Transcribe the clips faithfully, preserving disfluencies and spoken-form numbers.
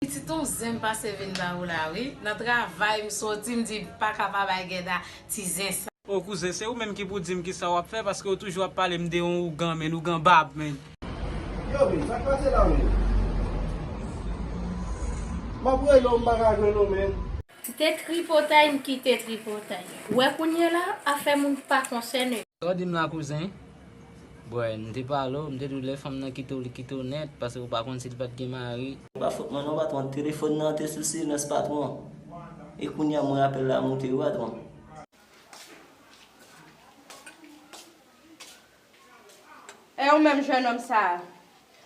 Pitit, yon zen m pase vin ba ou la wi. Nan travay m soti, m di m pa ka pa bay Gèda ti zen sa. O kouzen, se ou menm ki pou di m kisa w ap fè, paske w toujou ap pale m de yon ougan, men ougan bab, men. Yo, men, sa k pase la menm? M ap rele w, m pa ka jwenn ou, men. Kite tripotay, m kite tripotay. Ou wè kounye la, afè moun pa konsène. Sa w di m la, kouzen? Bwè, m te pale w, m te di w lè fanm nan kite w, li kite w nèt, paske w pa konn si l pa t gen mari. Se pa fòt mwen non, patwon, telefòn nan te sou silans, patwon. E kounye a, m wè apèl la moute, wi, patwon. E ou menm jennonm sa a?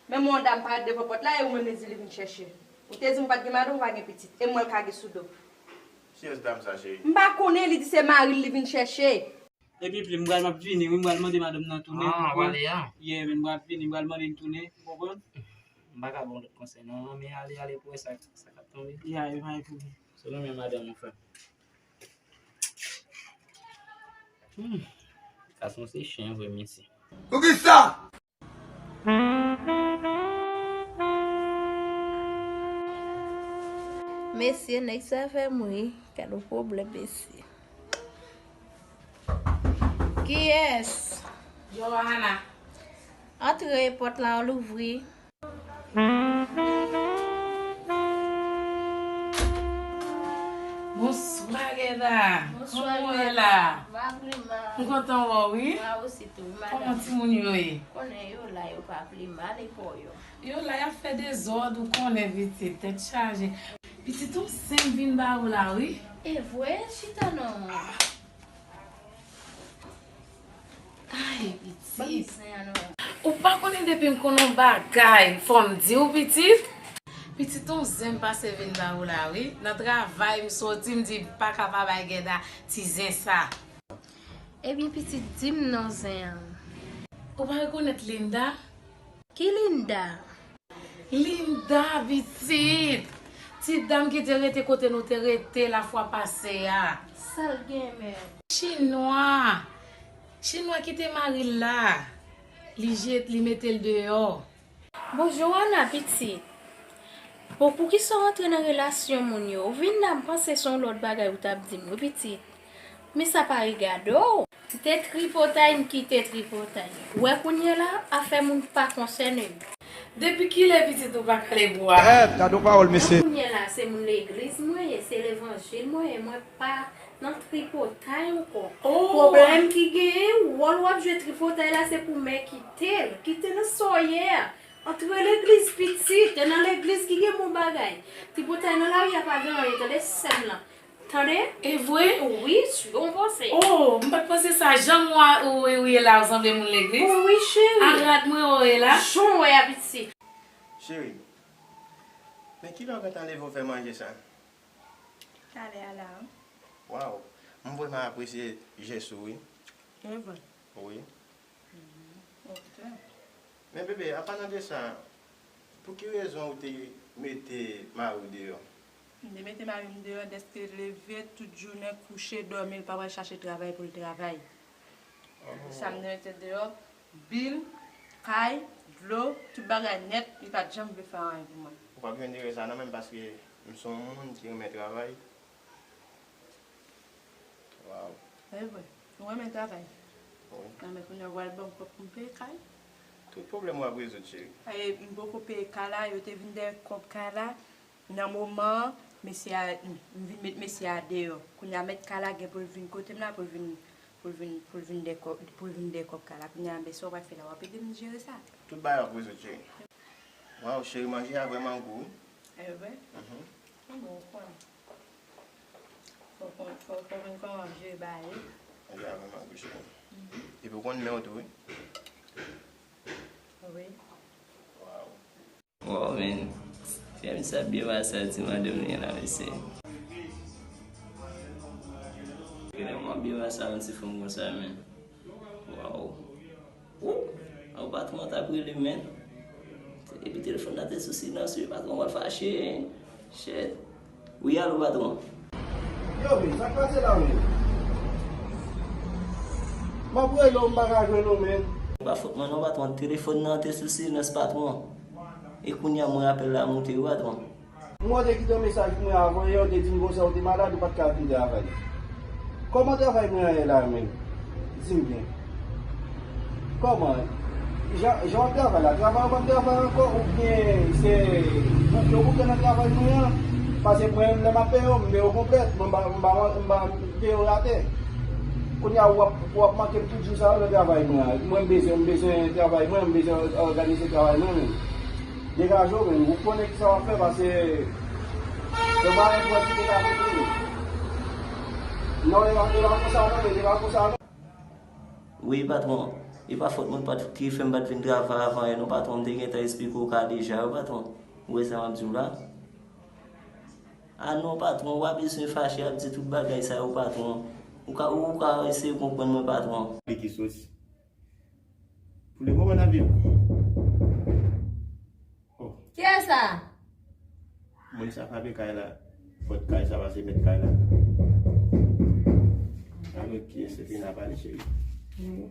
Menm yon dam parèt devan pòt la e ou menm li di li vin chèche. Ou te di m ou pa t gen madanm, ou pa gen pitit. E m wè l kage sou do. Kiyès dam sa, cheri? M pa konnen, li di se mari l li vin chèche. Epi pli, m pral, m ap vini wi, m pral mande madanm nan tounen. Ah, w ale a? Yeah, men m pral vini, m pral mande l tounen, ou konprann? M pa ka ba w lòt konsèy non, men ale, ale pou wè sa, sa k ap tonbe. Yeah, e pa gen pwoblèm. Se ou menm madanm ou, frè m. Hmm. Gason se chen vre, mesye. Poukisa? Mesye, nèg sa fè m ri. Gad yon pwoblèm, mesye. Kiyès? Johanna. Antre, pòt la, w louvri. Bonswa, Gèda. Bonswa, Gèda. Kòman w ye la? M pa pi mal. M kontan wè w, wi. Mwen osi tou, madanm. Kòman timoun yo ye? Konnen yo la, yo pa pi mal, e pa w yo? Yo la, y ap fè dezòd, ou konnen, pitit, tèt chaje. Pitit, yon zen m vin ba ou la, wi. E vre, chita non. Ay, pitit. Ou pa konnen depi m konn yon bagay, fò m di w, pitit. Pitit, yon zen m pase vin ba ou la, wi. Nan travay m soti, m di m pa ka pa bay Gèda ti zen sa. Ebyen, pitit, di m non zen an. Ou pa rekonèt Linda? Ki Linda? Linda, pitit! Ti dam ki te rete kote nou te rete lafwa pase a. Sa l gen, mè? Chinwa! Chinwa ki te mari l la. Li jet, li mete l deyò. Bon, Johanna, pitit. Bon, poukisa w antre nan relasyon moun yo? Ou vin la, m panse se yon lòt bagay ou t ap di m, wi, pitit. Men sa pa regade w. Kite tripotay, m kite tripotay. Ou wè kounye la, afè moun pa konsène m. Depi kilè pitit ou pa ka ale bwa? Èt, gade yon pawòl, mesye. Kounye la, se moun legliz mwen ye, se levanjil mwen ye, mwen pa nan tripotay ankò. Oh! Pwoblèm ki genyen, wòl w ap jwe tripotay la, se pou mè kite l. Kite l nan sa w ye a. Antre legliz, pitit, e nan legliz ki gen bon bagay. Tripotay nan lari a pa gen anyen, tande sè m lan. Tande? E vre? Wi, sigon panse. Oh, m pa t panse sa. Jan w a, ou, ou ye la, ou sanble moun legliz. Oh, wi, cheri. A rad mwen, ou ye la. Jan w wè a, pitit. Cheri, men kilè w gentan leve w fè manje sa? Talè a la. Waw, m vrèman apresye jès ou, wi. E vre? Wi. Ok. Men bebe, apadan de sa, pou ki rezon ou te mete mari w deyò? M te mete mari m deyò dèske leve tout jounen kouche, dòmi, l pa pral chache travay pou l travay. Oh. Sa m te mete deyò, bil, kay, dlo, tout bagay nèt, li pa t janm vle fè anyen pou mwen. Ou p ap jwenn erè sa non, menm paske m se yon moun ki renmen travay. Waw. E vre. Ou renmen travay? Wi. Nan men kounye a w al ban m kòb pou m peye kay? Tout pwoblèm w ap rezoud, cheri. E, m poko peye kay la, yo te vin dèyè kòb kay la. Nan moman an, mesye a, m vin met mesye a deyò. Kounye a mèt kay la gen pou l vin kote m la, pou l vin, pou l vin, pou l vin dèyè kòb, pou l vin dèyè kòb kay la. Kounye a, men sa w pral fè la, w ap ede m jere sa? Tout bagay w ap rezoud, cheri. Waw, cheri, manje a vrèman gou wi. E vre? Mhm. Bon, ou konnen. Fò, fò, fò, fò konn kòman jere bagay wi. Manje a vrèman gou, cheri. Mhm. Epi ou konn men w tou wi. Wi. Waw. Waw, men. Fè m sa byen pase a ti madanm li la, mesye. Genlè mwen byen pase a yon ti fanm konsa, men. Waw. Woup! An, patwon an t ap rele, men. Epi telefòn nan te sou silans, wi, patwon an pral fache. Shit. Wi, alo, patwon. Yo, men, sa k pase la, men? M ap rele w, m pa ka jwenn ou, men. Se pa fòt mwen non, patwon. Telefòn nan te sou silans, patwon. E kounye a, m wè apèl la moute, wi, patwon. Mwen te kite yon mesaj pou mwen avan yè, ou te di m konsa ou te malad, ou pa t ka vin travay. Kòman travay mwen an ye la menm? Di m byen. Kòman? Jan, jan w ap travay la, travay w p ap travay ankò, oubyen se bouke w bouke nan travay mwen an? Paske mwen menm lè m ap peye w, m peye w konplèt, mwen m pa, m pa, m pa peye w atè. Kounye a w ap, w ap manke m tout jou sa yo nan travay mwen an. Mwen m bezwen, m bezwen travay mwen, m bezwen òganize travay mwen menm. Degaje w menm, ou konnen kisa w ap fè, paske se pa yon pwòsite ka kontwole. Non, e pa, e pa konsa non, e pa konsa non. Wi, patwon. E pa fòt mwen, pa t, ki fè m pa t vin travay avan yè non, patwon. M te gentan esplike w ka deja, wi, patwon. Ou wè sa m ap di w la? A non, patwon, w a bezwen fache ap di tout bagay sa yo, patwon. Ou ka, ou ka eseye konprann mwen, patwon. Li ki sòs. Pou le moman n ap viv. Oh. Kiyès sa? Moun sa frape kay la. Pòt kay sa pase mèt kay la. Alò kiyès se Fina pale, cheri? Wi.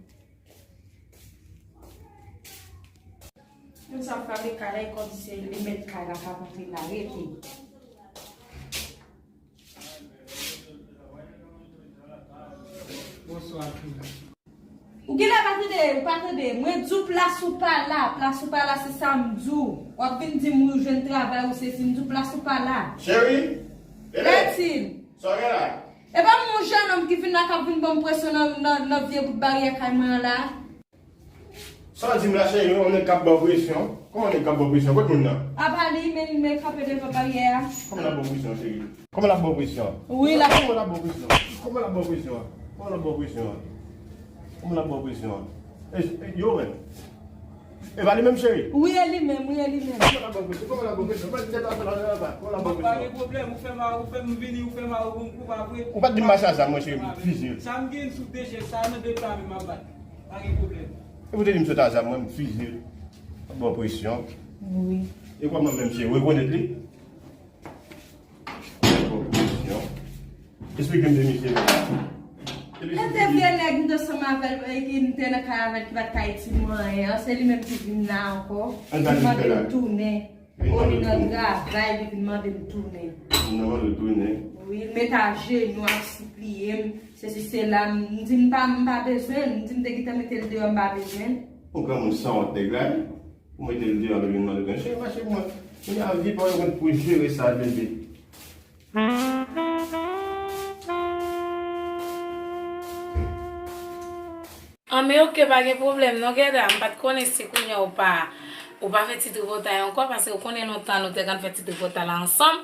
Moun sa frape kay la, e kòmsi se li mèt kay la k ap antre la, rete. Bonswa, Fina. Ou genlè pa tande, ou pa tande. Mwen di w plas ou pa la, plas ou pa la, se sa m di w. W ap vin di m ou jwenn travay ou sesi, m di w plas ou pa la. Cheri, Bebe, Bertine. Sa w gen la? E pa m yon jennonm ki vin la k ap vin ban m presyon nan, nan, nan vye bout baryè kay mwen an la? Sa w di m la, cheri, yon nèg k ap ba w presyon? Kòman nèg k ap ba w presyon? Kot moun nan? Apa li, men, men kanpe devan baryè a. Kòman l ap ba w presyon, cheri? Kòman l ap ba w presyon? Wi, l ap. Kòman l ap ba w presyon? Kòman l ap ba w presyon? Kòman l ap ba w presyon? Kòman l ap ba w presyon? E, e, yo menm. E pa li menm, cheri? Wi, e li menm, wi, e li menm. Kòman l ap ba w presyon? Kòman l ap ba w presyon? Kòman l ap ba w presyon? Kòman l ap ba w presyon? Pa gen pwoblèm, ou fè mal, ou fè m vini, ou fè mal, ou bon kou, pa vre? Ou pa t di m mache a zam, mwen, cheri, m fizye. Sa m gen sou de je, sa nan de pla, men m ap bat. Pa gen pwoblèm. E pou te di m sot a zam, mwen, m fizye. Ap ba w presyon. Wi. E kòman menm, cheri, ou rekonèt li? Bon, kesyon. Esplike m de misye menm. Nan de vye nèg m te ansanm avè l, e ki m te nan kay avè l, ki pa t ka itil mwen anyen an, se li menm ki vin la ankò. Li mande m tounen. Li nan travay, li vin mande m tounen. Li nan mande w tounen. Wi, li met ajenou ap sipliye m, sesi sela, m di m pa, m pa bezwen l, m di m te gentan mete l deyò, m pa bezwen l. Yon granmoun sanwont nèg la wi. Ou mete l deyò, epi l mande w, cheri, mache pou mwen. Kounye a, vi pa w yo konn pou jere sa, bebe. An, men oke, pa gen pwoblèm non, Gèda. M pa t konnen si kounye a ou pa, ou pa fè ti tripotay ankò, paske ou konnen lontan nou te konn fè ti tripotay la ansanm.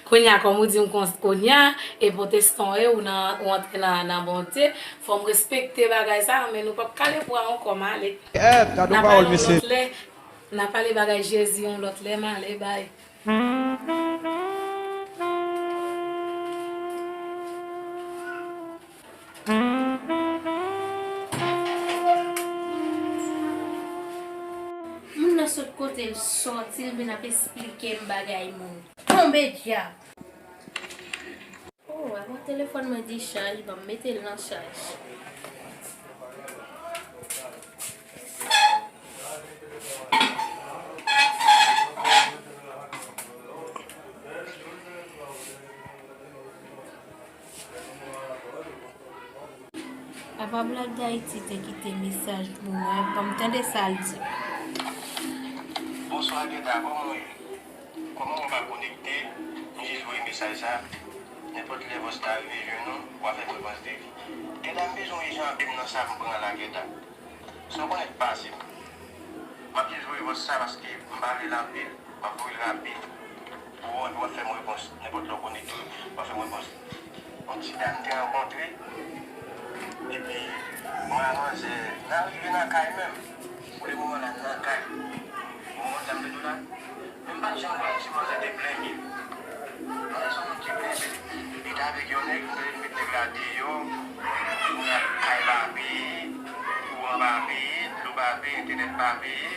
Kounye a, kòm ou di m kon-, kounye a, e pwotestan w ye, ou nan, ou antre nan, nan Bondye. Fò m respekte bagay sa, men nou p ap kale bwa ankò, m ale. Eh, gade yon pawòl, mesye. N a pale bagay Jezi yon lòt lè, m ale, bay. Moun nan sot kote l sòti, l vin ap esplike m bagay moun. Tonbe dyab! Oh, avan telefòn mwen dichaj, ban m mete l nan chaj. Apa Black D'Haïti te kite mesaj pou mwen, ban m tande sa l di. Bonswa, Gèda, kòman w ye? Kòman w pa konekte? M jis voye mesaj sa. Nenpòt lè bòs la rive jwenn ou, w a fè m repons de li. Gèda, m bezwen w ijan anpil nan sa m pran la, Gèda. Sa w konnen k pase m. M ap jis voye bòs sa paske m pa vle l anpil, m ap voye l rapid. Pou w, epi w ap fè m repons. Nenpòt lè w konekte, w ap fè m repons. Yon ti dam te rankontre, epi mwen ak manzè, n a rive nan kay menm. Pou le moman la, n nan kay. Ou konprann sa m vle di w la? Men m pa t janm wè yon ti manzè te plenyen. Manzè se yon moun ki plenyen. Li t avèk yon nèg, li met nèg la deyò, kay pa peye, kouran pa peye, dlo pa peye, entènèt pa peye,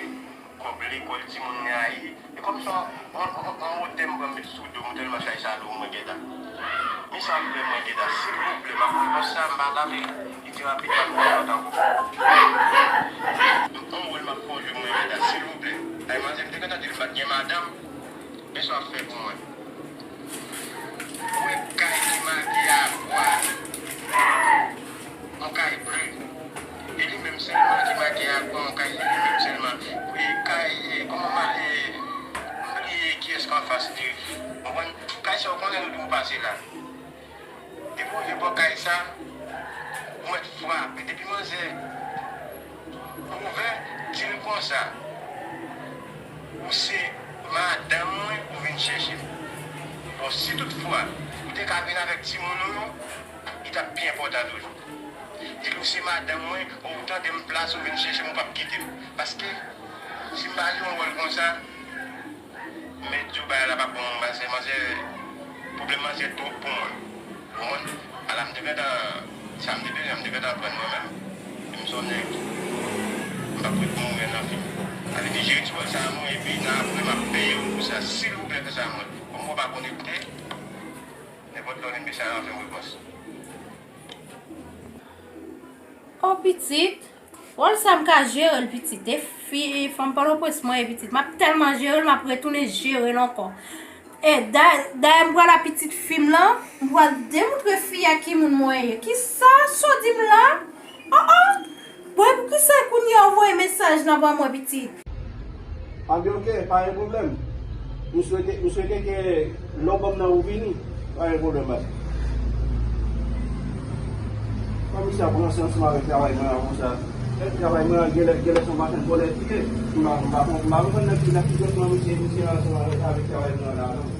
kòb lekòl timoun rayi. E kòmsi yon, yon, yon, yon wotè m pran m met sou do m tèlman chay sa lou mwen Gèda. Men sa m fè mwen Gèda, silvouplè, m ap voye bòs sa, m pa lave li, li te rapid, m ap voye lòt ankò. Yon wòl m ap fè w jwe mwen Gèda, silvouplè. Ay manzè, m te kontan di l m pa t gen madanm, men sa w ap fè pou mwen. Pase la. Depi w rive bò kay sa, ou mèt frape. Depi manzè ouvè, di l konsa, ou se madanm mwen, ou vin chèche m. Bon, si toutfwa ou te ka vin avèk timoun ou yo, li t ap pi enpòtan toujou. Di l ou se madanm mwen, ou tande m plas ou vin chèche m, ou p ap kite m. Paske, si m pa jwe yon wòl konsa, men di w bagay la pa bon, paske manzè, pwoblèm manzè twòp pou mwen. Ou konprann? Ala m te gentan, sa m te bezwen, m te gentan pran mwen menm. M se yon nèg, m p ap ret mouri nan fim. Sa vle di, jere ti wòl sa a mwen, epi nan apre, m ap peye w pou sa. Silvouplè, fè sa mwen. Kòm mwen pa konekte, nenpòt lè w vin mesaj la, fè m repons. O pitit, wòl sa m ka jere l pitit. E fi, fanm Pòtoprens mwen ye pitit. M ap tèlman jere l, m ap retounen jere l ankò. E da-, dayè m pral a pitit fi m lan, m pral demontre fi a ki moun mwen ye. Kisa sa w di m la? Oh, oh! Bon, e poukisa kounye a w voye mesaj lan ban mwen pitit? Anben, oke, pa gen pwoblèm. Nou swete, nou swete ke lè w ban m nan ou vini, pa gen pwoblèm, baz. Kòm misye ap ranse ansanm avèk travay mwen an konsa, travay mwen an genlè, genlè se yon machann vòlè li ye. M pa, m pa, m pa konprann nan ki, nan ki dwòtman misye, misye ansanm avèk, avèk travay mwen an la, non.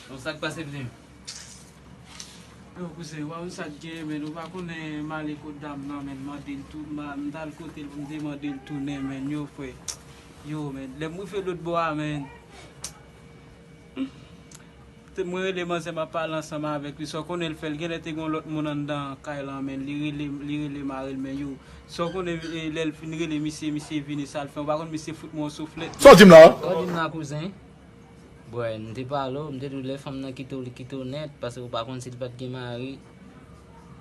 Bon, sa k pase, pitit? Yo, kouzen, ou pa konn sa k gen, men ou pa konnen m ale kot dam nan, men m mande l tou, m a, m t al kote l pou m te mande l tounen, men yo, frè. Yo, men, lè m rive lòt bò a, men. Te, mwen rele manzè, m ap pale ansanm avèk li. Sa w konnen l fè, l genlè te gen yon lòt moun anndan kay lan, men li rele, li rele mari l, men yo. Sa w konnen, e, lè l fin rele misye, misye vini, sa l fè. Ou pa konn misye fout mwen yon souflèt. Sa w di m la? Sa w di m la, kouzen? Bwè, m te pale w, m te di w lè fanm nan kite w, li kite w nèt, paske ou pa konn si l pa t gen mari.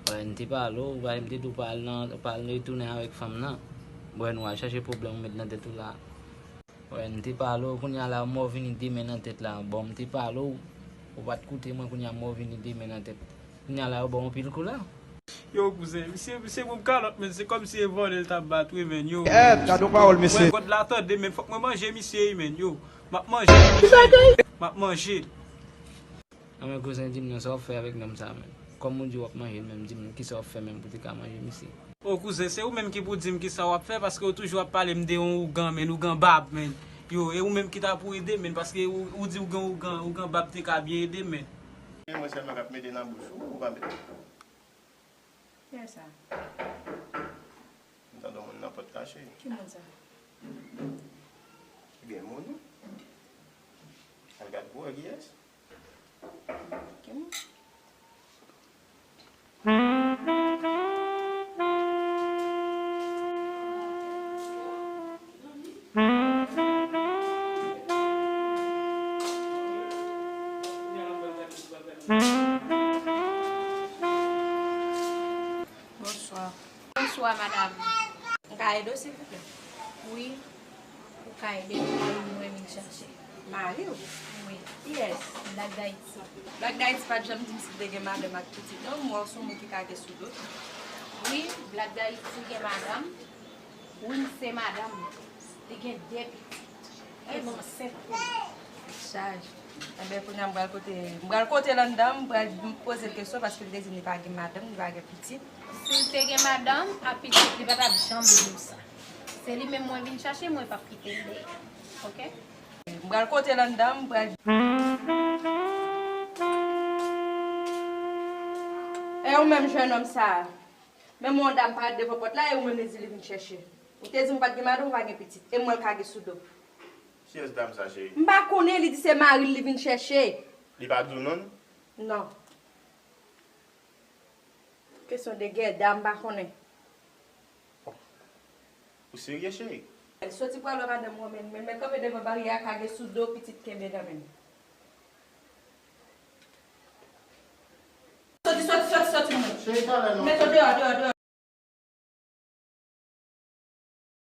Bwè, m te pale w, bwè, m te di w pa al nan, pa al retounen avèk fanm nan. Bwè, nou al chache pwoblèm ou met nan tèt ou la. Wè, m te pale w, kounye a la, mò vini demen nan tèt la. Bon, m te pale w, ou pa t koute mwen, kounye a mò vini demen nan tèt. Kounye a la, yo ba w anpil kou la. Yo, kouzen, misye, misye pou m kalòt, men se kòmsi e vòlè l t ap bat, wi, men, yo. Èt, gade yon pawòl, mesye. Wè, gòd la tande, men fòk mwen manje misye, wi, men, yo. M ap manje misye. M ap manje l. Anben, kouzen, di m non, sa w ap fè avèk nonm sa a menm? Kòm ou di w ap manje l menm, di m kisa w ap fè menm pou te ka manje misye? O kouzen, se ou menm ki pou di m kisa w ap fè, paske ou toujou ap pale m de yon ougan, men ougan bab, men. Yo, e ou menm ki ta pou ede, men, paske ou, ou di ougan, ougan, ougan bab te ka byen ede, men. E mwen sèlman k ap mete nan bouch ou, ou pa mete. Kiyès sa? M tande yon moun nan pòt kache. Ki moun sa? Ki gen moun? Al gad pou wè kiyès. Ki moun? Bonswa. Bonswa, madanm. M ka ede w, silvouplè? Wi, ou ka ede m, mari m mwen vin chache. Mari w? Wi. Kiyès? Black Dayiti. Black Dayiti pa t janm di m si l te gen madanm ak pitit, non. M wè w se yon moun ki ka gen sou do. Wi, Black Dayiti gen madanm. Wi, m se madanm. Li gen de pitit. Li ansent tou. Chaj. Enben, kounye a m pral kote, m pral kote l anndan, m pral poze l kesyon paske l te di m li pa gen madanm, li pa gen pitit. Si l te gen madanm ak pitit, li pa t ap janm di m sa. Se li menm mwen vin chache, mwen p ap kite l dèyè. Oke? M pral kote l anndan, m pral. E ou menm jennonm sa a? Menm yon dam parèt devan pòt la e ou menm li di li vin chèche. Ou te di m ou pa t gen madanm, ou pa gen pitit. E m wè l kage sou do. Kiyès dam sa, cheri? M pa konnen, li di se mari l li vin chèche. Li pa di w non l? Non. Kesyon de gèda, m pa konnen. Ou serye, cheri? Soti pral wè madanm ou an, men, men, men kanpe devan baryè a, kage sou do, pitit kenbe nan men l. Soti, soti, soti, soti, mwen. Cheri, talè non. Met w deyò, deyò, deyò.